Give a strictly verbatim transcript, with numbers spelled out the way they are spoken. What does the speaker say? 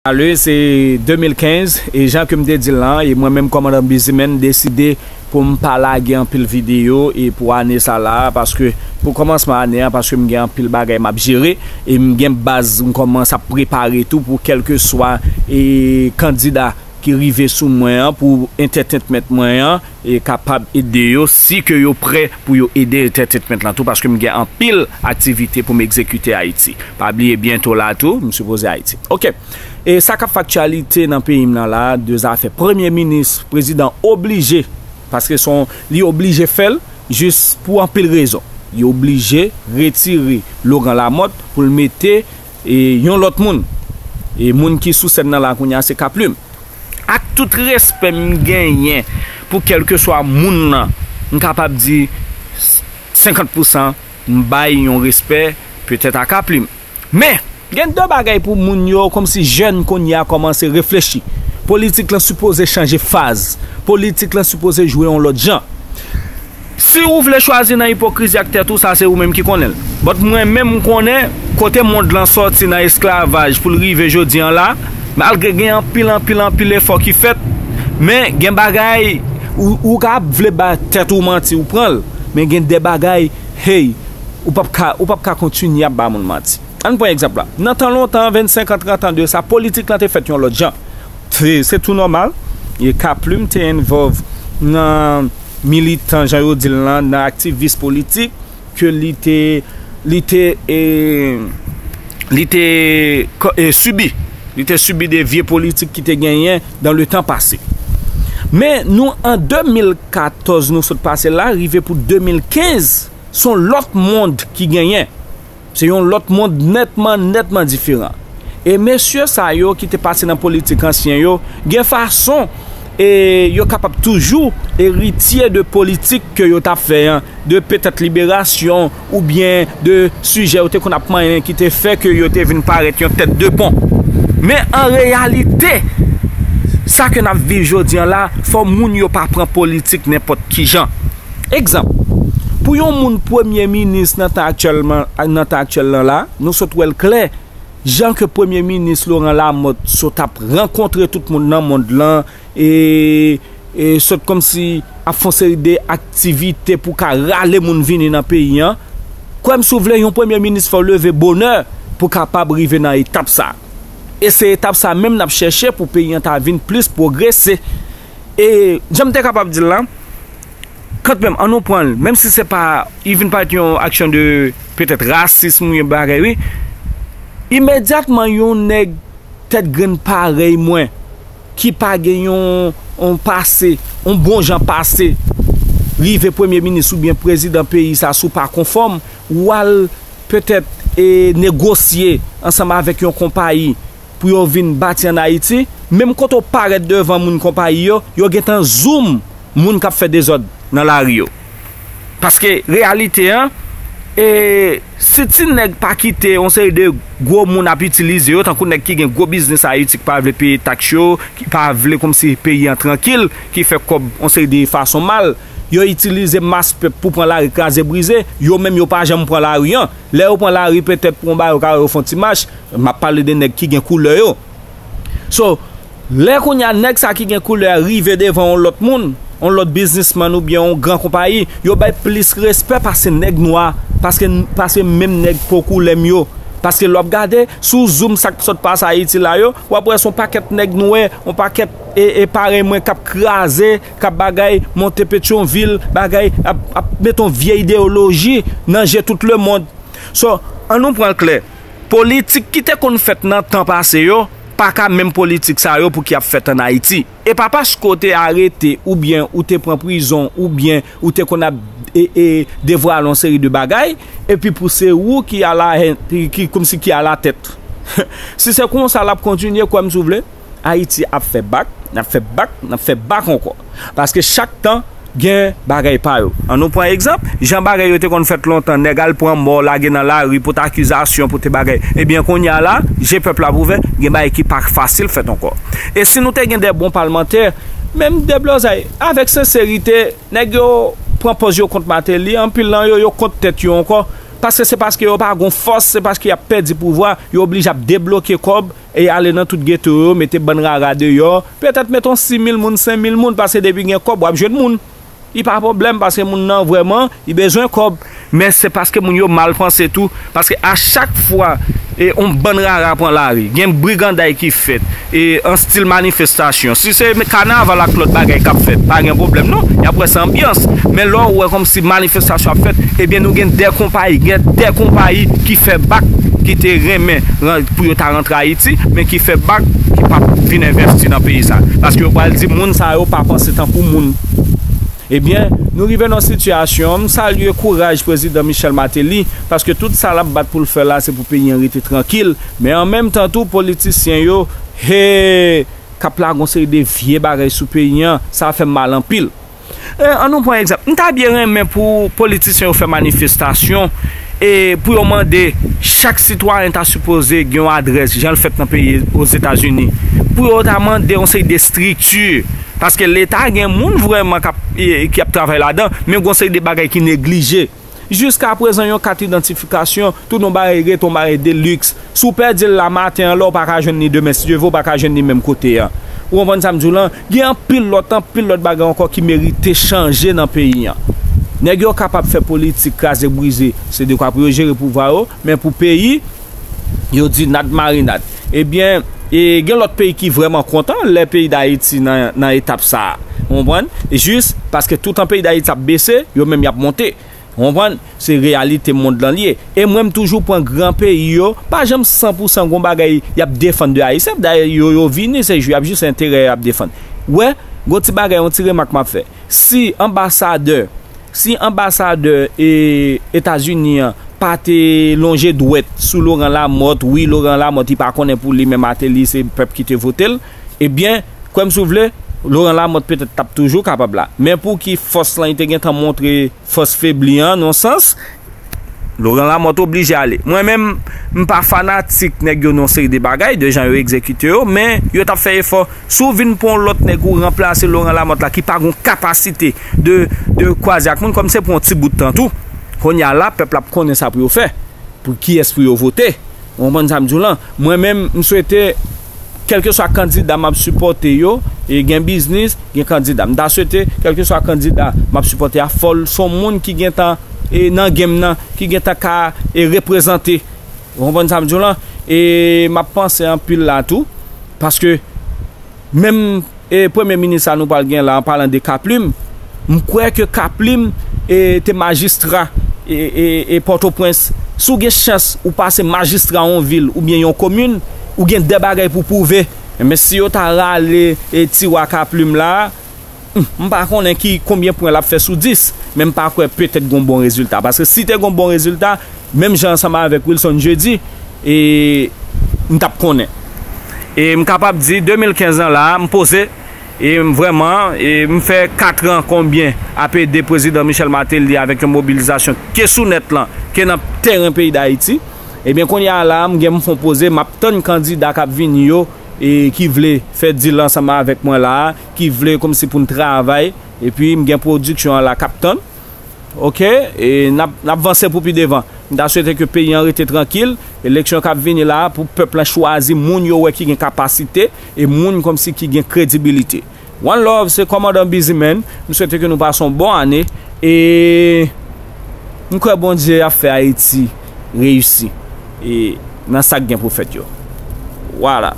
Ale, se de mil kenz, e jan ke m te di l lan, e mwen menm kòmandan Busyman, m deside pou m pa lage anpil videyo e pou ane sa la, paske pou kòmansman ane an, paske m gen anpil bagay m ap jere, e m gen baz m kòmanse ap prepare tou pou kèlkeswa e kandida ki rive sou mwen an pou entertainment mwen an, e kapab ede yo si ke yo prè pou yo ede entertainment lan tou, paske m gen anpil aktivite pou m egzekite Ayiti. Pa bliye byento la tou, m sipoze Ayiti. Oke. E sa k ap fè aktyalite nan peyi m nan la, de zafè premye minis, prezidan oblije, paske se yon, li oblije fè l, jis pou anpil rezon. Li oblije retire Laurent Lamothe pou l mete, e, yon lòt moun. E moun ki sou sèn nan la kounye a se Kaplim. Ak tout respè m genyen pou kèlkeswa moun nan, m kapab di senkant pousan m bay yon respè petèt a Kaplim. Men, gen de bagay pou moun yo, kòmsi jèn kounye a kòmanse reflechi. Politik lan sipoze chanje faz. Politik lan sipoze jwe yon lòt jan. Si ou vle chwazi nan ipokrizi ak tèt ou, sa se ou menm ki konnen l. But mwen menm m konnen kote mond lan sòti nan esklavaj pou l rive jodi an la, malgre gen anpil, anpil, anpil efò ki fèt, men gen bagay ou, ou ka ap vle ba tèt ou manti, ou pran l, men gen de bagay, hey, ou p ap ka, ou p ap ka kontinye ap ba moun manti. Ann pran egzanp la. Nan tan lontan, vennsenk an, trant an de sa, politik lan te fèt yon lòt jan. Se, se tou nòmal. E Kaplim te envolve nan militan, jan yo di l lan, nan aktivis politik, ke li te, li te, e, li te, e, sibi. Li te sibi de vye politik ki te genyen dans le temps passé. Men nou an de mil katòz nou sot pase la, rive pou de mil kenz, se yon lòt mond ki genyen. Se yon lòt mond nètman, nètman diferan. E mesye sa yo ki te pase nan politik ansyen yo, gen fason e yo kapab toujou eritye de politik ke yo t ap fè an, de petèt liberasyon oubyen de sijè yo te konn ap manyen ki te fè ke yo te vin parèt yon tèt de pon. Men an reyalite, sa ke n ap viv jodi an la, fò moun yo pa pran politik nenpòt ki jan. Egzanp, pou yon moun premye minis nan tan aktyèlman, nan tan aktyèl lan la, nou sot wè l klè, jan ke premye minis Laurent Lamothe sot ap rankontre tout moun nan mond lan, e, e sot kòmsi ap fè yon seri de aktivite pou ka rale moun vini nan peyi an. Kwè m si w vle, yon premye minis fò leve bonè pou kapab rive nan etap sa. E se etap sa menm n ap chèche pou peyi an ta vin plis pwogrese. E jan m te kapab di l lan, kantmenm, an nou pran l, menm si se pa, li vin parèt yon aksyon de, petèt, rasism ou yon bagay, wi. Imedyatman, yon nèg tèt grenn parèy mwen, ki pa gen yon, yon pase, yon bon jan pase, rive premye minis oubyen prezidan peyi sa, si w pa konfòm, w al petèt, e, negosye ansanm avèk yon konpayi pou yo vin bati ann Ayiti, menm kote w parèt devan moun konpayi yo, yo gentan zoom moun k ap fè dezòd nan lari yo. Paske reyalite an, e, si ti nèg pa kite yon seri de gwo moun ap itilize yo, tankou nèg ki gen gwo biznis Ayiti ki pa vle peye taks yo, ki pa vle kòmsi peyi an trankil, ki fè kòb yon seri de fason mal, yo itilize mas pèp pou pran lari kraze brize, yo menm yo pa janm pran lari an. Lè yo pran lari, petèt pou yon bagay yo ka wè yo fè yon ti mach, m ap pale de nèg ki gen koulè yo. So, lè kounye a nèg sa ki gen koulè a rive devan yon lòt moun, yon lòt biznismann oubyen yon gran konpayi, yo bay plis respè pase nèg nwa, paske, pase menm nèg po koulè m yo. Paske lè w ap gade, si w zoom sa k sot pase Ayiti la yo, w ap wè se yon pakèt nèg nwè, yon pakèt e, e parèy mwen k ap kraze, k ap bagay, monte Petyonvil, bagay, ap, ap mete yon vye ideyoloji nan je tout lemonn. So, an nou pran l klè. Politik ki te konn fèt nan tan pase yo, pa ka menm politik sa yo pou ki ap fèt ann Ayiti. E pa paske w te arete oubyen ou te pran prizon oubyen ou te konn ap, e, e, devwale yon seri de bagay, epi pou se ou ki alatèt, ki, ki, kòmsi ki alatèt. Si se konsa l ap kontinye, kwè m si w vle, Ayiti ap fè bak, n ap fè bak, n ap fè bak ankò. Paske chak tan, gen bagay pa yo. An nou pran egzanp, jan bagay yo te konn fèt lontan, nèg al pran mò lage nan lari pou t akizasyon, pou te bagay. Ebyen, kounye a la, je pèp la pou vè, gen bagay ki pa fasil fèt ankò. E si nou te gen de bon palmantè, menm Deblozay, avèk senserite, nèg yo pran pòz yo kont Mateli, anpil nan yo, yo kont tèt yo ankò. Paske se paske yo pa gon fòs, se paske y ap pèdi pouvwa, yo oblije ap debloke kòb e ale nan tout geto yo, mete bann rara deyò, petèt mete yon sis mil moun, senk mil moun, paske depi gen kòb, w ap jwenn moun. Li pa pwoblèm, paske moun nan vrèman, li bezwen kòb. Men se paske moun yo mal panse tou, paske a chak fwa e yon bann rara pran lari, gen briganday ki fèt, e an stil manifestasyon. Si se kanaval ak lòt bagay k ap fèt, pa gen pwoblèm non, y ap wè se anbyans. Men lè w wè kòmsi manifestasyon ap fèt, ebyen nou gen de konpayi, gen de konpayi ki fè bak, ki te renmen ran- pou yo ta rantre Ayiti, men ki fè bak, ki p ap vin envesti nan peyi sa. Paske yo pral di moun sa yo pa panse tankou moun. Ebyen, nou rive nan sitiyasyon, m salye kouraj prezidan Michel Martelly, paske tout sa l ap bat pou l fè la, se pou peyi an rete trankil, men an menm tan tou, politisyen yo, he, k ap lage yon seri de vye bagay sou peyi an, sa fè m mal anpil. E, an nou pran egzanp, m ta byen renmen pou politisyen yo fè manifestasyon, e pou yo mande, chak sitwayen ta sipoze gen yon adrès, jan l fèt nan peyi Ozetazini, pou yo ta mande yon seri de estrikti, paske Leta gen moun vrèman k ap, e, ki ap travay ladan, men gon seri de bagay ki neglije. Jiska prezan, yon kat idantifikasyon, tout yon bagay rete yon bagay de liks. Si w pèdi l la maten an, la w pa ka jwenn li demen, si Dye vle, w pa ka jwenn li menm kote an. Ou konprann sa m di w lan? Gen anpil lòt, anpil lòt bagay ankò ki merite chanje nan peyi an. Nèg yo kapab fè politik kraze brize, se dekwa pou yo jere pouvwa yo, men pou peyi, yo di nad marinad. Ebyen, e gen lòt peyi ki vrèman kontan lè peyi Dayiti nan, nan etap sa a. Ou konprann? Jis paske toutan peyi Dayiti ap bese, yo menm y ap monte. Ou konprann? Se reyalite mond lan li ye. E mwen, m toujou pran gran peyi yo, pa janm san pou san gon bagay y ap defann de Ayisyen. Dayè, yo, yo vini, se jou, y ap jis enterè y ap defann. Wè, gon ti bagay, yon ti remak m ap fè. Si anbasadè, si anbasadè e Etazini an pa te lonje dwèt sou Laurent Lamothe, wi, Laurent Lamothe, li pa konnen pou li, men Martelly, se pèp ki te vote l, ebyen, kwè m si w vle, Laurent Lamothe petèt t ap toujou kapab la. Men pou ki fòs lan, li te gentan montre fòs febli an, nan sans, Laurent Lamothe oblije ale. Mwen menm, m pa fanatik nèg yo nan yon seri de bagay, de jan yo egzekite yo, men yo t ap fè efò. Si w vin pran yon lòt nèg ou ranplase Laurent Lamothe la, ki pa gon kapasite de, de kwaze ak moun, kòm se pou yon ti bout tan tou, kounye a la, pèp la ap konnen sa pou yo fè, pou kiyès pou yo vote. Ou konprann sa m di w lan? Mwen menm, m swete, kèlkeswa kandida m ap sipòte yo, e gen biznis, gen kandida. M ta swete, kèlkeswa kandida m ap sipòte a, fò l se yon moun ki gentan, e nan game nan, ki gentan ka, e reprezante. Ou konprann sa m di w lan? E m ap panse anpil la tou, paske menm, e premye minis sa nou pral gen la, an palan de Kaplim, m kwè ke Kaplim, e, te majistra, e, e, e Pòtoprens. Si w gen chans ou pase majistra yon vil oubyen yon komin, ou gen de bagay pou pwouve. Men si yo ta rale, e, tiwa Kaplim la, hmm, m pa konnen ki konbyen pwen l ap fè sou dis, men m pa kwè petèt gon bon rezilta. Paske si te gon bon rezilta, menm jan ansanm avèk Wilson Jeudi, e m t ap konnen. E m kapab di, de mil kenz lan la, m poze, e m vrèman, e m fè kat an konbyen ap ede prezidan Michel Martelly avèk yon mobilizasyon ke sou nèt lan, ke nan tèren peyi Dayiti. Ebyen, kounye a la, m gen m fon poze, m ap tann kandida k ap vini yo, e ki vle fè dil ansanm avèk mwen la, ki vle kòmsi pou n travay, epi m gen pwodiksyon an la k ap tann. Oke, e n ap, n ap vanse pou pi devan. M ta swete ke peyi an rete trankil, eleksyon k ap vini la, pou pèp lan chwazi moun yo wè ki gen kapasite, e moun kòmsi ki gen kredibilite. One love, se kòmandan Busy Man. M swete ke nou pase yon bon ane, e m kwè Bondye ap fè Ayiti reyisi, e nan sa k gen pou fèt yo. Vwala.